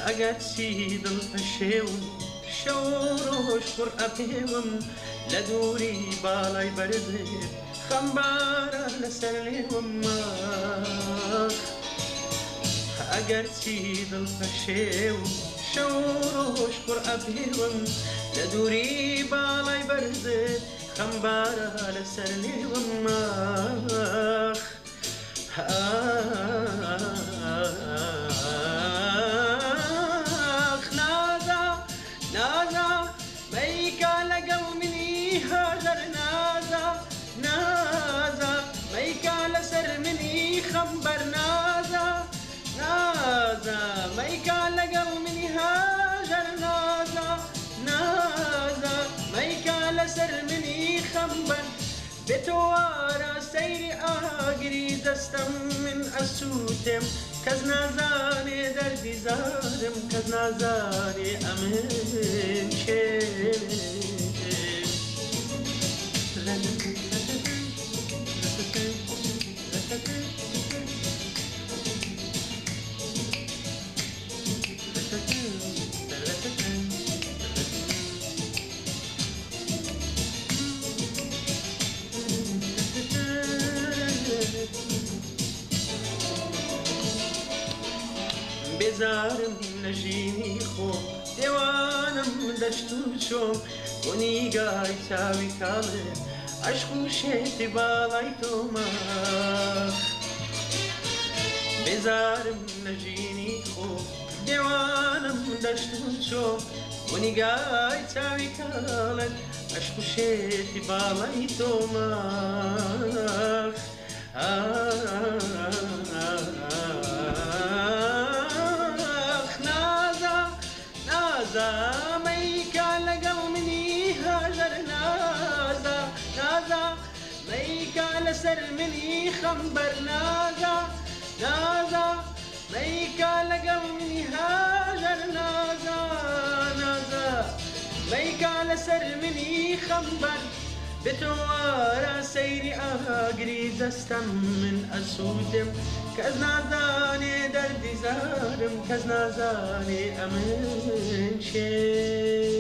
ئەگەرچی دڵ پەشێوم، شەو و ڕۆژ قوڕ ئەپێوم، لە دووری باڵای بەرزت خەمبارە لەسەر لێوم. ئاخ ئەگەرچی دڵ پەشێوم، شەو و ڕۆژ قوڕ ئەپێوم، لە دووری باڵای بەرزت خەمبارە لەسەر لێوم. ئاخ ئاخ نازا نازا مەیکا لەگەڵ منی هاژەر نازا نازا مەیکا لەسەر منی خەمبەر نازا نازا مەیکا لەگەڵ منی هاژەر نازا نازا مەیکا لەسەر منی خەمبەر. بێ تۆ وارە سەیری ئاگری جەستەم من ئەسووتێم، کەس نازانێ دەردی زارم، کەس نازانێ ئەمن کێم. بێزارم لە ژینی خۆم، دێوانم دەشت و چۆم، بۆ نیگای چاوی کاڵت عەشق و شێتی باڵای تۆمە. بێزارم لە ژینی خۆم، دێوانم دەشت و چۆم، بۆ نیگای چاوی کاڵت عەشق و شێتی باڵای تۆمە. ئاخ نازا نازا مەیکا لەگەڵ منی هاژەر نازا نازا مەیکا لەسەر منی خەمبەر نازا نازا مەیکا لەگەڵ منی هاژەر نازا نازا مەیکا لەسەر منی خەمبەر. بێ تۆ وارە سەیری ئاگری جەستەم من ئەسووتێم، کەس نازانێ دەردی زارم، کەس نازانێ ئەمن کێم.